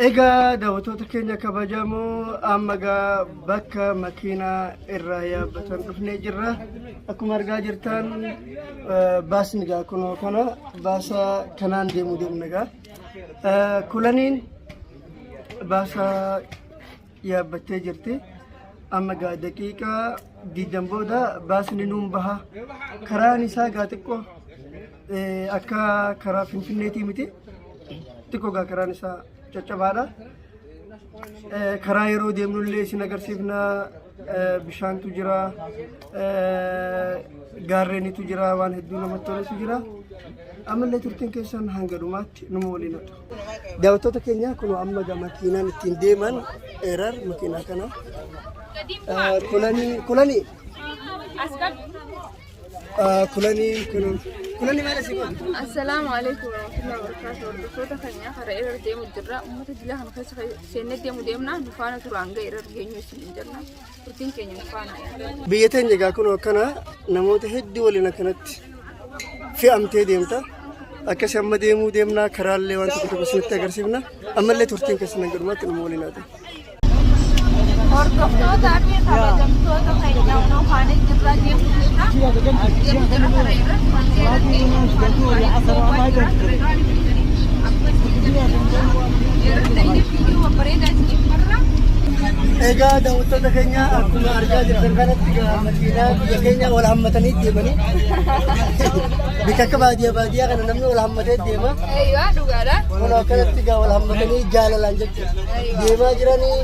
Egaa daawwattoota keenya kabajamoo amma egaa bakka makiinaa irraa yaabbatan dhufnee jirra. Akkuma argaa jirtan baasni egaa kunoo kana baasa kanaan deemuu deemna egaa. Kulaniin baasa yaabbattee jirti. Amma egaa daqiiqaa 20 booda baasni nuun baha. Karaan isaa egaa xiqqoo akka karaa Finfinneetii miti. Xiqqoo egaa karaan isaa caccabaadha. Karaa yeroo deemnullee isin agarsiifna. Bishaantu jira. Gaarreenitu jira. Waan hedduu namatti tolutu jira. Ammallee turtiin keessan hanga dhumaatti numa waliin haa ta'u. Daawwattoota keenya kun amma egaa makiinaan ittiin deeman erar makiinaa kana. Kulanii kulanii kulanii kulanii maal asii godhu? Assalaamu alaikum warahmatullahi wabarakatuh. Hordoftoota keenya karaa irra deemu jirra. Uummata dilaa kana keessa seennee deemu deemna. Nu faana tura hanga irra geenyu isin hin jenna. Turtiin keenya nu faana. Biyya teenya egaa kun akkana namoota hedduu waliin akkanatti fe'amtee deemta. Akkasi amma deemuu deemna karaallee waan tokko tokko isinitti agarsiifna. Ammallee turtiin keessan hanga dhumaatti numa waliin haa ta'u. Hordoftootaa fi kabajamtoota keenya nu faana jirra deemu jirra. Deemu jirra karaa irra. Hanga irra geenyu nu faana tura. Jira. Akkuma isin jennu yeroo ta'e viidiyoo babbareedaa isiniif marra. Egaa daawwattoota keenya akkuma argaa jirtan kanatti egaa makiinaa biyya keenya wal hammatanii deemanii bikka akka baadiyyaa baadiyyaa kana namni wal hammatee deema. Eeyyuu dhugaadha. Kun akkanatti egaa wal hammatanii jaalalaan jechuudha. Deemaa jiranii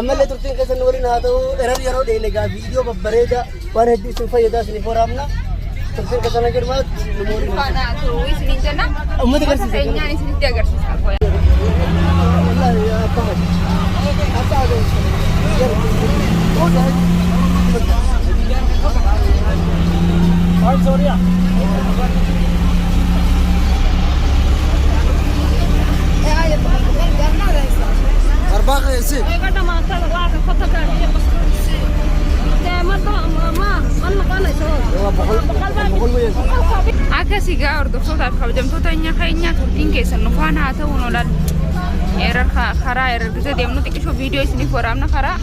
ammallee turtiin keessan nu waliin haa ta'u erar yeroo dheene egaa viidiyoo babbareedaa waan hedduu isin fayyadaa isiniif waraabna. Turtiin keessan hanga dhumaatti nu waliin haa ta'u. Faana turuu isiniin jenna. Uummata agarsiisa. Keenyaan isinitti agarsiisa. Wallahi akka akka Akkas egaa hordoftootaaf kabajamtoota keenya turtiin keessan nu faana haa ta'u nu laal. Erar karaa erar gisa deemnu xiqqishoo viidiyoo isiniif waraabna karaa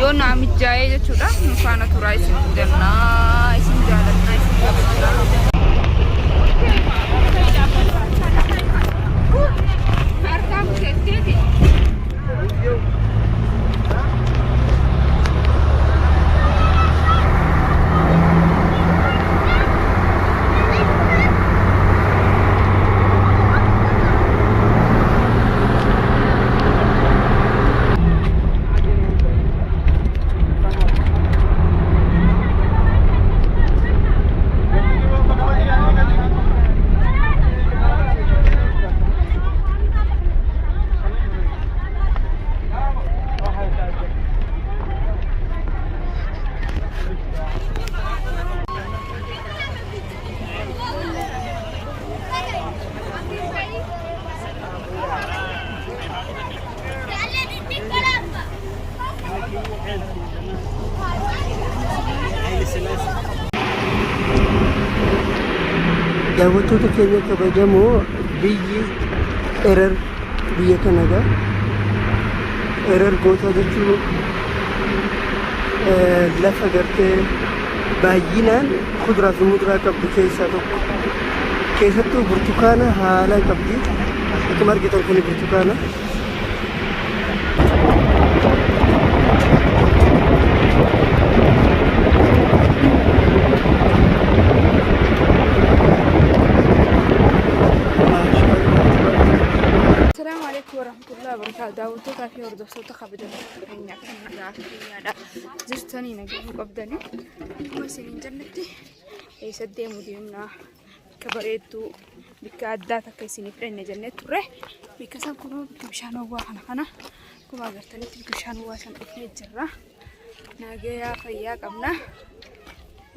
yoo naa mijaa'ee jechuudha nu faana turaa isin jennaa isin jaalannaa isin kabajnaa. Harkaan buteetteeti. Daawwattoota keenya kabajamoo biyyi Erer biyya kanadha. Erer goota jechuun lafa gartee baay'inaan kuduraa fi muduraa qabdu keessaa tokko. Keessattuu burtukaana haalaan qabdi. Akkuma argitan kuni burtukaana. Assalamu alaikum warahmatullahi wabarakatuh. Daawwattootaa fi hordoftoota kabajamtoota keenya akkam nagaa fi fayyaadha. Jirtanii nagaa qabdanii. Akkuma isin hin jennetti eessa deemu deemnaa bakka bareedduu bakka addaa takka isiniif dhenne jennee turre. Bakka isaan kunoo bakka bishaan ho'aa kana kana akkuma agartanitti bakka bishaan ho'aa san dhufnee jirra. Nagayaa fayyaa qabna.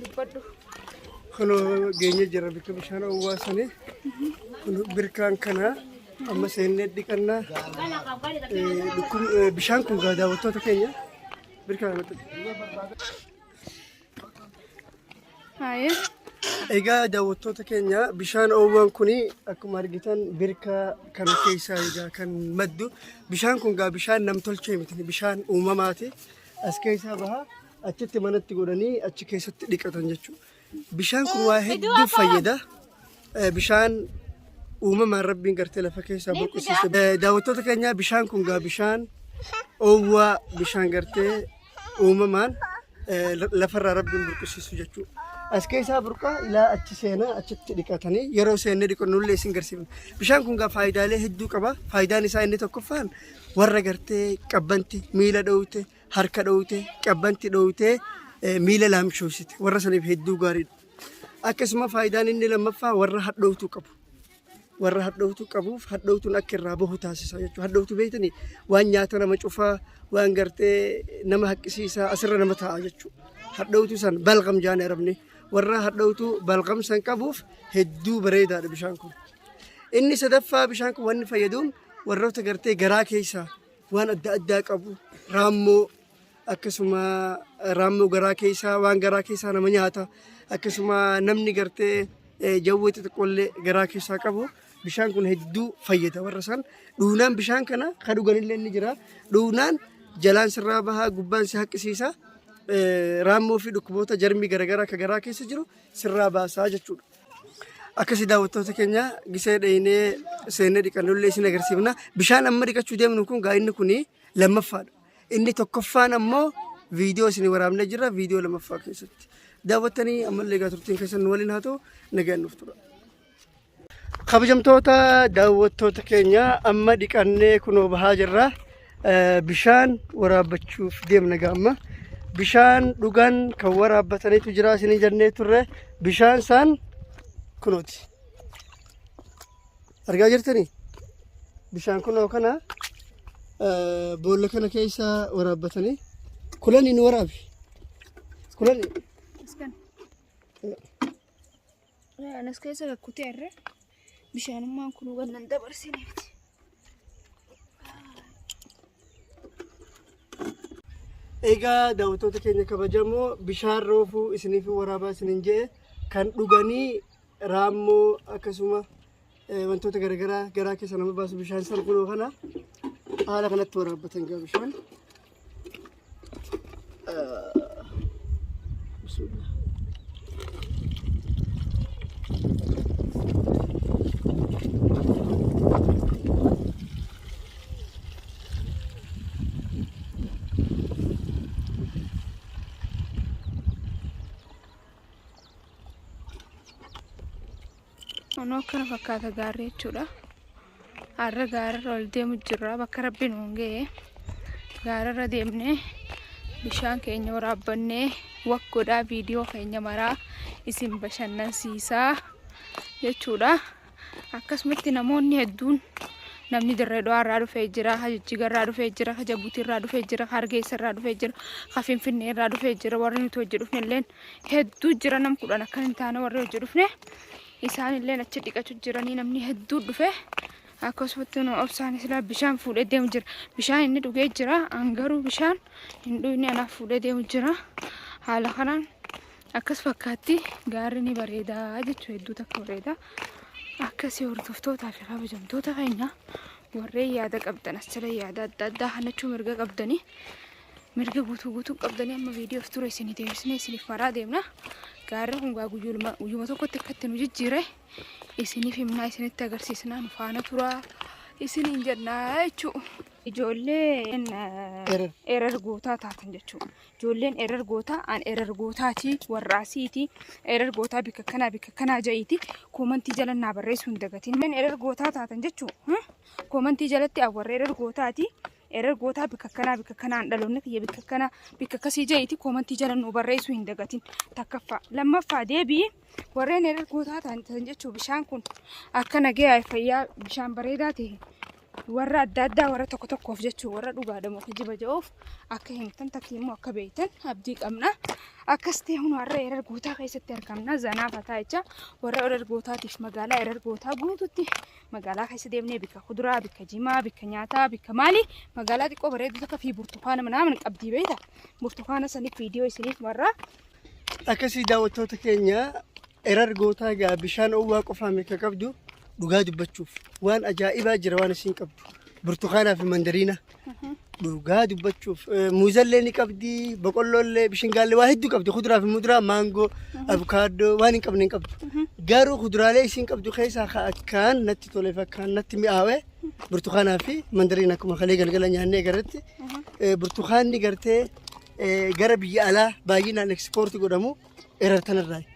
Dubbadhu. Kunoo geenye jira bakka bishaan ho'aa sanii. Kun birkaan kana amma seennee dhiqannaa. Bishaan kun gaa daawwattoota keenya birkaa kanatti. Haayee. Egaa daawwattoota keenya, bishaan oowwaan kun akkuma argitan birka kana keessaa egaa kan maddu. Bishaan kun gaa bishaan namtolchee miti, bishaan uumamaati. As keessaa baha, achitti manatti godhanii achi keessatti dhiqatan jechuudha. Bishaan kun waa hedduuf fayyada. Bishaan uumamaan Rabbiin gartee lafa keessaa burqisiise. Daawwattoota keenya, bishaan kun gaa bishaan oowwaa, bishaan gartee uumamaan lafarraa Rabbiin burqisiisu jechuudha. As keessaa burqaa ilaa achi seenaa, achitti dhiqatanii yeroo seennee dhiqannullee isin garsiifna. Bishaan kun gaa faayidaalee hedduu qaba. Faayidaan isaa inni tokkoffaan warra gartee qabbanti miila dhoowte, harka dhoowte, qabbanti dhoowtee miila laamshoosite, warra saniif hedduu gaariidha. Akkasuma faayidaan inni lammaffaa warra hadhooftuu qabu. Warra hadhooftuu qabuuf hadhooftuun akka irraa bahu taasisa jechuudha. Hadhooftuu beektanii, waan nyaata nama cufaa, waan gartee nama haqqisiisaa asirra nama taa'a jechuudha. Hadhooftuu san balqam jaan arabni. Warra hadhooftuu balqam san qabuuf hedduu bareedaadha bishaan kun. Inni sadaffaa bishaan kun wanni fayyaduun warroota gartee garaa keessaa waan adda addaa qabu, raammoo, akkasuma raammoo garaa keessaa, waan garaa keessaa nama nyaata, akkasuma namni gartee jawwee xixiqqoollee garaa keessaa qabu bishaan kun hedduu fayyada. Warra san dhuunaan bishaan kana ka dhuganillee ni jira. Dhuunaan jalaan sirraa bahaa, gubbaan si haqqisiisa, raammoo fi dhukkuboota jarmii garaagaraa ka garaa keessa jiru sirraa baasaa jechuudha. Akkasii daawwattoota keenya, gisee dheeyinee seennee dhiqannullee isin agarsiifna. Bishaan amma dhiqachuu deemnu kun gaa inni kun lammaffaadha. Inni tokkoffaan ammoo viidiyoo isin waraabnee jira, viidiyoo lammaffaa keessatti. Daawwattanii ammallee egaa turtiin keessan nu waliin haa ta'u, nagaan nuuf tura. Kabajamtoota daawwattoota keenya, amma dhiqannee kunoo bahaa jirra. Bishaan waraabbachuuf deemna gaa amma. Bishaan dhugan kan waraabbataniitu jira isinii jennee turre, bishaan isaan kunooti. Argaa jirtanii? Bishaan kunoo kana boolla kana keessa waraabbatanii. Kulani nu waraabi. Kulani. Askan. Anas keessa kakkutee irra bishaanummaan kun wannan dabarsine miti. Egaa daawwattoota keenya kabajamoo, bishaan roofuu isiniif waraabaa isiniin jedhe kan dhuganii raammoo akkasuma wantoota garaagaraa garaa keessa nama baasu, bishaan san kunoo kana haala kanatti waraabbatan gaa bishaan. Bismillah. Kunoo akkana fakkaata gaarri jechuudha. Har'a gaararra ol deemu jirra, bakka Rabbi nuun ga'e. Gaararra deemnee bishaan keenya waraabbannee wak godhaa, viidiyoo keenya maraa isin bashannansiisaa jechuudha. Akkasumatti namoonni hedduun, namni Dirree Dhawaa irraa dhufee jira, ka Jijjiga irraa dhufee jira, ka Jabuutii irraa dhufee jira, ka Hargeysa irraa dhufee jira, ka Finfinnee irraa dhufee jira. Warri nuti hojii dhufne illeen hedduu jira, nam 10 akka hin taane warri hojii dhufne. Isaan illeen achi dhiqachuu jiranii, namni hedduu dhufe. Akkasumatti nu obsaan silaa bishaan fuudhee deemu jira. Bishaan inni dhugee jira, an garuu bishaan hin dhugne, anaaf fuudhee deemu jira. Haala kanaan akkas fakkaatti gaarri, ni bareedaa jechuu, hedduu takka bareeda. Akkasii hordoftootaa fi kabajamtoota keenya, warreen yaada qabdan as jala yaada adda addaa kannachuu mirga qabdanii, mirga guutuu guutuu qabdanii. Amma viidiyoof ture isinii deebisnee isiniif maraa deemna. Gaarri kun gaa guyyuma tokkotti akkatti nu jijjiire isiniif himnaa, isinitti agarsiisnaa, nu faana turaa isiniin jennaa jechuu. Ijoolleen Erer. Erer gootaa taatan jechuudha. Ijoolleen erer gootaa, an erer gootaati, warraasiiti, erer gootaa bikka kanaa bikka kanaa ja'iiti koomantii jala naa barreessuu hin dagatin. Ijoolleen erer gootaa taatan jechuudha. Koomantii jalatti an warra erer gootaati. Erer gootaa bikka kanaa bikka kanaan dhaloonni kiyya bikka kanaa bikka akkasii ja'iiti koomantii jala nuu barreessuu hin dagatin. Takkaffaa. Lammaffaa deebii warreen erer gootaa taatan jechuun, bishaan kun akka nagaya fayyaa bishaan bareedaa ta'e warra adda addaa warra tokko tokkoof jechuun warra dhugaadhamoo kijiba jedhuuf akka himtan takki immoo akka beektan abdii qabna. Akkas ta'e, hun warra erer gootaa keessatti argamna, zanaa fataa jecha warra erer gootaatiif magaalaa erer gootaa guututti magaalaa keessa deemnee bikka kuduraa, bikka jimaa, bikka nyaataa, bikka maali, magaalaa xiqqoo bareedu takka fi burtukaana manaa qabdii beekta. Burtukaana saniif viidiyoo isiniif warra Akkasii daawwattoota keenya, Erar gootaa gaa bishaan owwaa qofaa meeqa qabdu dhugaa dubbachuuf waan ajaa'ibaa jira waan isin qabdu burtukaanaa fi mandariina dhugaa dubbachuuf muuzallee ni qabdi boqqolloollee bishingaallee waa hedduu qabdi kuduraa fi muduraa maangoo avokaaddoo waan hin qabne hin qabdu garuu kuduraalee isin qabdu keessaa ka akkaan natti toleef akkaan natti mi'aawe burtukaanaa fi mandariina akkuma kalee galgala nyaannee agarretti burtukaanni gartee gara biyya alaa baay'inaan ekspoorti godhamu Erar tanarraayi.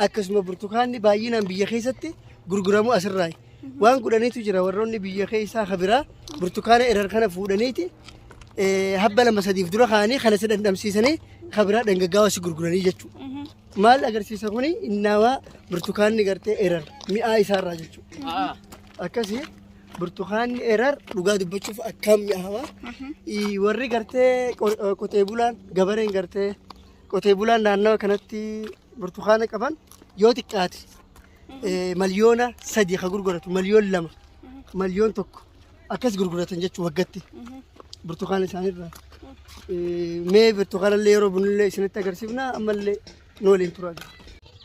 Akkasuma burtukaanni baay'inaan biyya keessatti gurguramu asirraayi. Waan godhaniitu jira warroonni biyya keessaa ka biraa burtukaana erar kana fuudhaniiti habba lama sadiif dura kaa'anii kana si dhandhamsiisanii ka biraa dhangaggaawaa si gurguranii jechuudha. Maal agarsiisa kuni innaawaa burtukaanni gartee erar mi'aa isaarraa jechuudha. Akkasii burtukaanni erar dhugaa dubbachuuf akkaan mi'aawaa. Warri gartee qotee bulaan gabareen gartee Qotee bulaan naannawa kanatti burtukaana qaban yoo xiqqaate 3 miliyoona ka gurguratu 2 miliyoona 1 miliyoon akkas gurguratan jechuun waggatti burtukaana isaaniirraa. Mee burtukaana illee yeroo bunillee isinitti agarsiifna ammallee nu waliin turaa jira.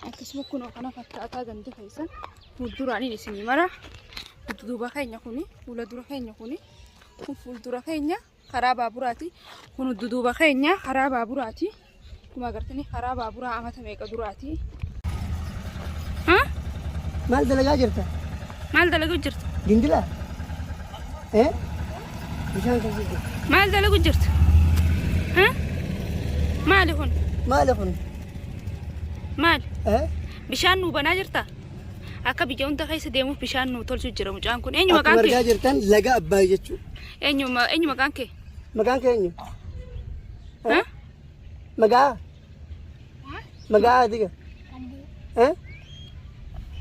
Akkasuma kunoo kana fakkaataa ganda keessan fuulduraaniin isinii mara duuba keenya kuni fuula dura keenya kuni kun fuuldura keenya karaa baaburaati. Kun duduuba keenya karaa baaburaati. Akkuma agartanii karaa baaburaa amata meeqa duraati. Maal dalagaa jirta? Maal dalagu jirta? Gindila? Eh? Bishaan keessa jira. Maal dalagu jirta? Maali kun? Maali kun? Maali? Eh? Bishaan nuu banaa jirta? Akka biyya hunda keessa deemuuf bishaan nuu tolchu jira mucaan kun. Eenyu Akkuma maqaan kee? argaa jirtan laga Abbaay jechuudha. Eenyu eenyu maqaan kee? Maqaan kee eenyu? Ha? Maqaa? Maqaa adiga? Eh?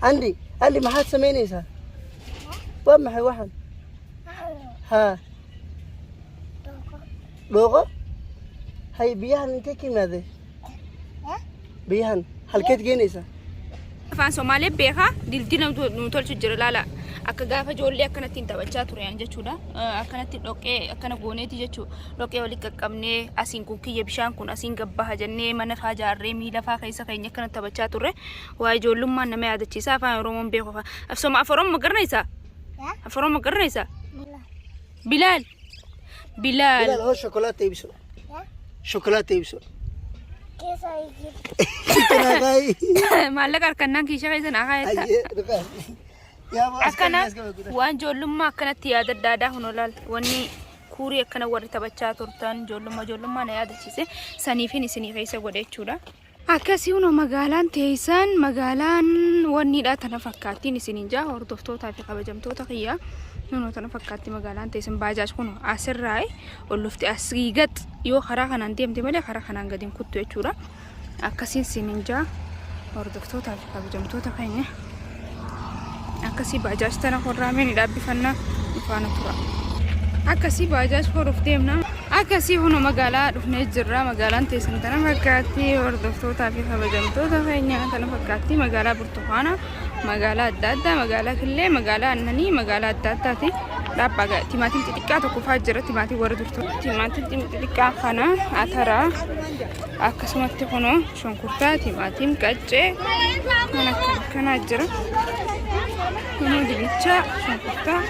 Andi, Andi maxaad samaynaysaa? Waa maxay waxan? Haa. Dhooqo? Hay biyahan intee ka yimaadeen? Biyahan halkeed geenaysaa? Afaan Somaalee beekaa dildila nu tolchu jira laala. Akka gaafa ijoollee akkanatti hin taphachaa turan jechuudha. Akkanatti dhoqqee akkana gooneeti jechuudha. Dhoqqee walitti qaqqabnee asiin kun kiyya bishaan kun asiin gabbaha jennee mana faa jaarree miila faa keessa keenya akkana taphachaa turre. Waa ijoollummaan nama yaadachiisa afaan Oromoon beeku afaan. Afsoma af Oromoo garanaysaa? Af Oromoo garanaysaa? Bilaal. Bilaal. Bilaal hoo shokolaata ibsu. Shokolaata ibsu. Maallaqa harkannaan kiisha keessa naa kaayetta. Akkana waan ijoollummaa akkanatti yaadadhaadhaa kun olaal wanni kuurii akkana warri taphachaa turtan ijoollummaa ijoollummaa na yaadachiise saniifin isinii keessa godhe jechuudha. Akkasii hunoo magaalaan teessan magaalaan wanniidha tana fakkaattiin isiniin jaa hordoftootaa fi kabajamtoota kiyya hunoo tana fakkaatti magaalaan teessan baajaaj kun asirraa ol dhufte asii gad yoo karaa kanaan deemte malee karaa kanaan gadi hin kuttu jechuudha. Akkasiin isiniin jaa hordoftootaa fi kabajamtoota keenya akkasii baajaaj tana horraamee ni dhaabbifannaa nu faana tura. Akkasii baajaaj horuuf deemna. Akkasii huno magaalaa dhufnee jirra. Magaalaan teessan tana fakkaatti. Hordoftootaa fi kabajamtoota keenya tana fakkaatti. Magaalaa Burtukaana, magaalaa adda addaa, magaalaa Killee, magaalaa Aannanii, magaalaa adda addaati. Dhaabbaa timaatiin xixiqqaa tokko fa'aa jira. Timaatiin warra durtu. Timaatiin xixiqqaa kana ataraa akkasumatti kunoo shunkurtaa, timaatiin, qaccee kan akkana akkanaa jira. Kunoo dinnichaa, shunkurtaa,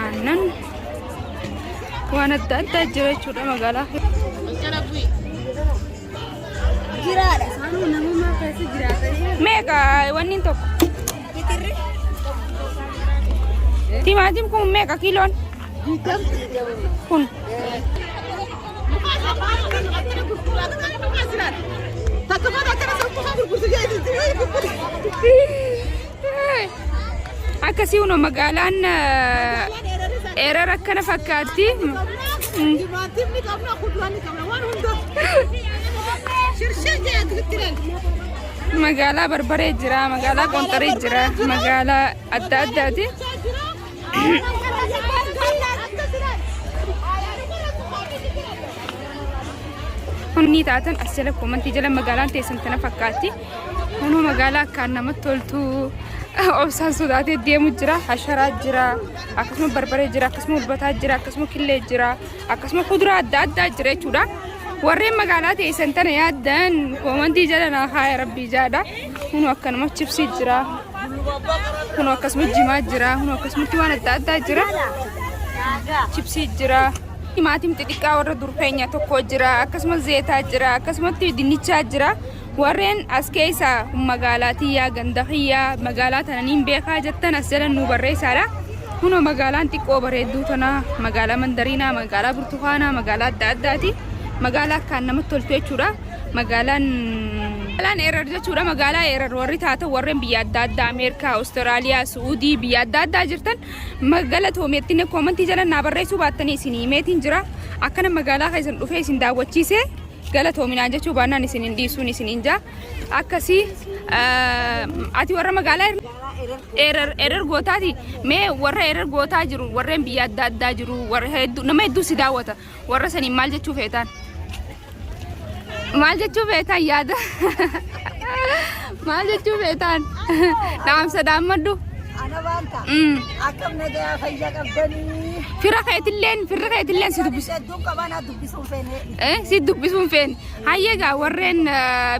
aannan waan adda addaa jira jechuudha magaalaa meeqa wanni tokko timaatim kun meeqa kiiloon kun Akkasii kunoo magaalaan Erar akkana fakkaatti. Timaatimni qabna, kuduraan ni qabna, waan hunda. Shirshir jedhee Magaalaa Barbaree jira, magaalaa Qonxaree jira, magaalaa adda addaati. Kunni taatan as jala koomantii jala magaalaan teessan tana fakkaatti. Kunoo magaalaa akkaan namatti toltu obsaan sodaatee deemu jira, hasharaa jira, akkasuma barbaree jira, akkasuma ulbataa jira, akkasuma killee jira, akkasuma kuduraa adda addaa jira jechuudha. Warreen magaalaa teessan tana yaaddan koomantii jala naa kaaya rabbii jaadha. Kunoo akkanuma chipsii jira. Kunoo akkasuma jimaa jira. Kunoo akkasumatti waan adda addaa jira. Chipsii jira. Timaatim xixiqqaa warra dur keenya tokko jira. Akkasumas zeetaa jira. Akkasumatti dinnichaa jira. Warreen as keessa magaalaa tiyyaa ganda kiyyaa magaalaa tana niin beekaa jettan as jala nuu barreessaadha. Kunoo magaalaan xiqqoo bareedduu tana magaalaa mandariinaa, magaalaa burtukaanaa, magaalaa adda addaati. Magaalaa akkaan namatti toltu jechuudha. Magaalaan magaalaan Erar jechuudha. Magaalaa Erar warri taatan warreen biyya adda addaa Ameerikaa, Awustiraaliyaa, Su'uudii biyya adda addaa jirtan galatoomi jettinee koomantii jala naa barreessuu baattanii isin himeetiin jira. Akkana magaalaa keessan dhufee isin daawwachiisee galatoominaan jechuu baannaan isin hin dhiisuun isin hin jaa. Akkasii ati warra magaalaa Erar Erar gootaati. Mee warra Erar gootaa jiru, warreen biyya adda addaa jiru, warra hedduu, nama hedduu si daawwata, warra saniin maal jechuu feetaan? Maal jechuu feetaan? Yaada maal jechuu feetaan? Dhaamsa dhaammadhu. Ana baanta. Akkam nagayaa fayyaa qabdanii? Fira keetilleen, firri keetilleen si dubbisu. Hedduun qabanaa dubbisuun feene. Si dubbisuun feene. Hayyee gaa, warreen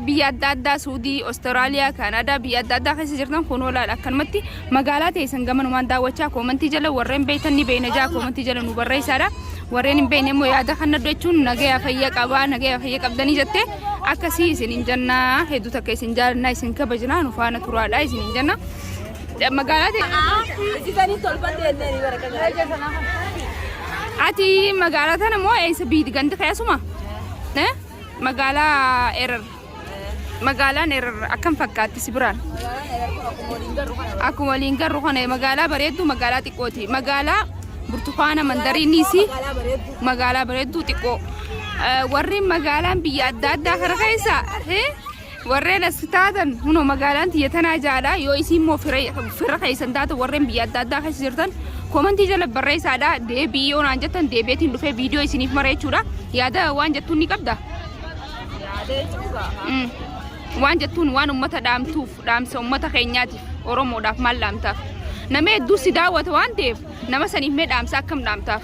biyya adda addaa Suudii, Austraaliyaa, Kaanaadaa, biyya adda addaa keessa jirtan kun olaadha. Akkanumatti magaalaa teessan gamanumaan daawwachaa koomantii jala warreen beektan ni beekna jaa koomantii jala nu barreessaadha. Warreen hin beekne immoo yaada kana jechuun nagaya fayya qabaa, nagaya fayya qabdanii jettee akkasii isin hin jannaa. Hedduu takka isin jaalannaa, isin kabajnaa, nu faana turaadha isin hin janna. Magaalaa ta'e. Ati magaalaa tana moo eessa biiti gandi keessuma? Eh? Magaalaa Erar. Magaalaan Erar akkam fakkaatti si biraan? Akkuma waliin garru kana magaalaa bareedduu, magaalaa xiqqooti. Magaalaa burtukaana mandariinis magaalaa bareedduu xiqqoo. Warri magaalaan biyya adda addaa kana keessa warreen as taatan hunoo magaalaan tiyya tanaa jaadha. Yoo isiin immoo fira keessan taatan, warreen biyya adda addaa keessa jirtan koomantii jala barreessaadha. Deebii yoo naan jettan deebiitiin dhufee viidiyoo isiniif mara jechuudha. Yaada waan jettuun ni qabda? Waan jettuun, waan ummata dhaamtuuf, dhaamsa ummata keenyaatiif, Oromoodhaaf maal dhaamtaaf? Nama hedduu si daawwata waan ta'eef nama saniif mee dhaamsa akkam dhaamtaaf?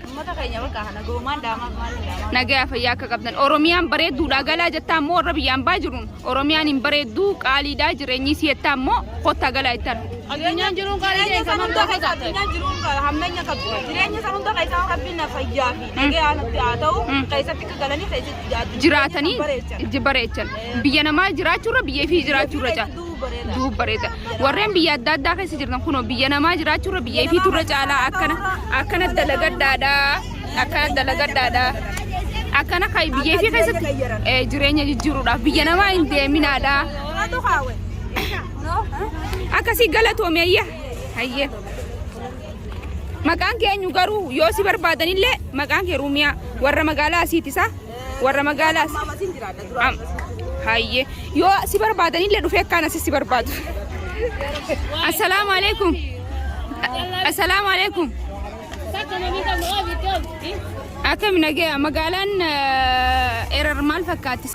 Uummata keenya bakka kana goomaan daamaaf maal daamaa. Nagaya fayyaa akka qabdan, Oromiyaan bareedduudha galaa jettaa immoo warra biyyaan baa jiruun Oromiyaan hin bareedduu, qaaliidha jireenyi si jettaa immoo kottaa galaa jettaan? Addunyaan jiruun qaalii jireenya san hunda keessa, addunyaan jiruun hammeenya qabdu. Jireenya san hunda keessa Rabbiin na fayyaa fi nagayaa nutti haa ta'u, keessatti akka galanii keessatti jiraatanii iji bareechan. Biyya namaa jiraachuurra biyya ifii jiraachuurra caala. Duub bareeda. Warreen biyya adda addaa keessa jirtan kunoo biyya namaa jiraachuurra biyya ifiiturra caalaa akkana akkana dalagadhaadha. Akkana dalagadhaadha. Akkana kan biyya ifii keessatti jireenya jijjiiruudhaaf biyya namaa hin deeminaadha. Akkasii galatoome ayya. Hayyee. Maqaan kee eenyu garuu? Yoo si barbaadanillee maqaan kee Ruumiyaa warra magaalaa asiiti isaa? Warra magaalaa Hayyee. Yoo si barbaadanillee dhufee akkaan asi si barbaadu. Assalaamu alaikum. Assalaamu alaikum. Akkam nagaya? Magaalaan Erar maal fakkaatti?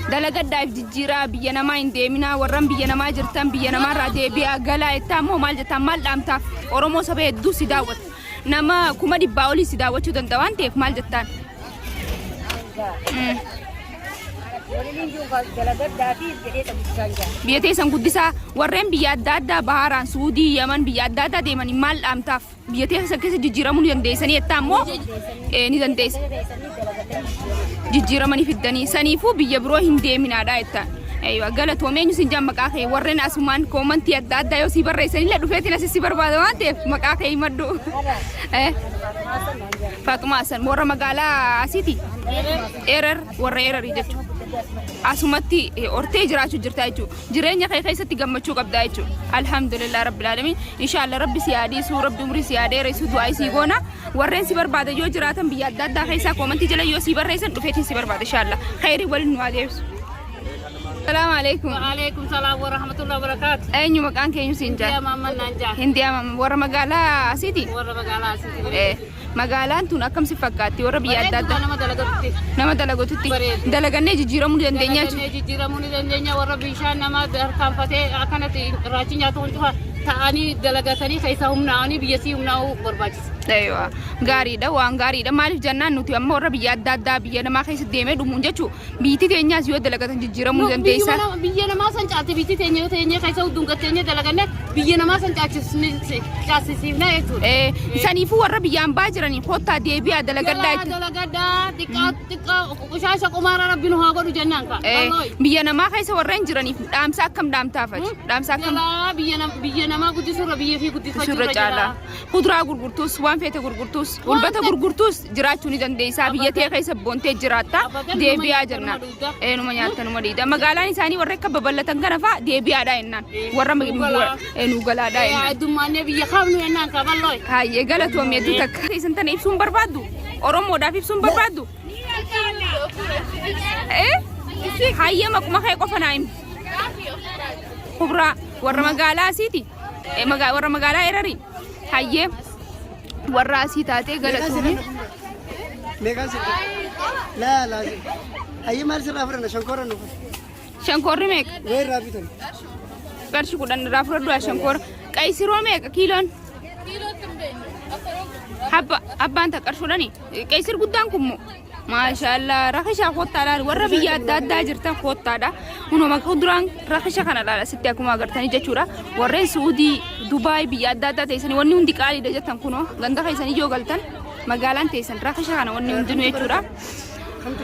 Dalagadhaaf jijjiiraa, biyya namaa hin deeminaa, warran biyya namaa jirtan biyya namaarraa deebi'aa galaa jettaa immoo maal jettaa? Maal dhaamtaaf? Oromoo saba hedduu si daawwata. Nama 100,000 olii si daawwachuu danda'a waan ta'eef maal jettaan? Biyya teessan guddisaa. Warreen biyya adda addaa Baharaan, Suudii, Yaman, biyya adda addaa deemanii maal dhaamtaaf? Biyya teessan keessa jijjiiramuu ni dandeessanii jettaa immoo ni dandeessa. Jijjiiramanii fiddanii saniifuu biyya biroo hin deeminaadha jettaan. Eeywa, galatoomee. Eenyu sin jaan maqaa kee? Warreen asumaan koomantii adda addaa yoo si barreessanillee dhufeetiin asi si barbaada waan ta'eef maqaa kee himadhu. Faaxumaa Hassan warra magaalaa asiiti. Erar, warra Erarii jechuudha. Asumatti hortee jiraachuu jirta jechuudha. Jireenya kee keessatti gammachuu qabda jechuudha. Alhamdulillah rabbil alamin. Inshallah Rabbi si haa dhiisu, Rabbi umrii si haa dheeressu, du'aa isii goona. Warreen si barbaada yoo jiraatan biyya adda addaa keessaa koomantii jala yoo si barreessan dhufeetiin si barbaada inshallah. Khayrii waliin nu haa deebisu. Salaamu alaikum. Waalaikum salaam wa rahmatullahi wa barakatuh. Eenyu maqaan keenyu siin Hindiyaa jaa? Maamman naan jaa. Hindiyaa Maamman warra magaalaa asiiti? Warra magaalaa asiiti. Magaalaan tun akkam si fakkaatti warra biyya adda Bareedduu addaa? nama dalagatutti. Nama dalagatutti. Bareedu. Dalagannee jijjiiramuu ni dandeenya jechuudha. Dalagannee jijjiiramuu ni dandeenya. Warra bishaan nama harkaanfatee akkanatti raachi nyaatu kun cufa. Ta'anii dalagatanii keessa humnaa'anii biyya sii humnaa'uu barbaachisa. Eeywa gaariidha, waan gaariidha. Maaliif jennaan nuti amma warra biyya adda addaa biyya namaa keessa deemee dhumuun jechuu biyyatti teenyaas yoo dalagatan jijjiiramuu dandeessa. Biyya namaa san caalte biyyi teenya yoo teenye keessa dungatteenye dalaganne biyya namaa san caalchisiifna jechuudha. Saniifuu warra biyyaan baa jiranii kottaa deebi'aa dalagadhaa itti. Dalagadhaa xiqqaa xiqqaa qushaasha qumaara rabbi nu haa godhu jennaan ka. Biyya namaa keessa warreen jiraniif dhaamsa akkam dhaamtaafati? Dhaamsa akkam? Jalaa biyya namaa guddisuurra biyya fi Surra guddifachuurra caalaa. Kuduraa gurgurtuus, waan feete gurgurtuus, gulbata gurgurtuus jiraachuu ni dandeessaa. Biyya tee keessa boontee jiraatta. Abadan. Deebi'aa Numa jenna. nyaata, numa dhugda. Numa nyaatta, numa dhiida. Magaalaan isaanii warra akka babal'atan kana fa'a deebi'aadha jennaan. Warra Nu galaa. Nu galaadha jennaan. Addummaannee biyya kaabnu jennaan ka bal'oo. Hayyee, galatoomii hedduu takka. Isin tana ibsuun barbaaddu? Oromoodhaaf ibsuun barbaaddu? Hayyee, maquma kee qofa naa himi. Kubraa warra magaalaa asiiti. Warra magaalaa Erarii. Hayyee, warra asii taatee galatoomii. Meeqaan sirraa? Laa laa. Hayyee, maal sirraa fudhanna? Shankoora nuuf. Shankoorri meeqa? Wayii irraa bitan. Qarshii 10 irraa fudhadhu shankoora. Qaysiroo meeqa kiiloon? Habba abbaan takka qarshii 10. Qaysir guddaan kun moo? Maashaallah, rakishaa kottaa laal, warra biyya adda addaa jirtan kottaadha. Kunoo kuduraan rakisha kana laala sitti akkuma agartanii jechuudha. Warreen Suudii, Dubaay, biyya adda addaa teessanii wanni hundi qaaliidha jettan, kunoo ganda keessanii yoo galtan magaalaan teessan rakisha kana wanni hundinuu jechuudha. Kamtu?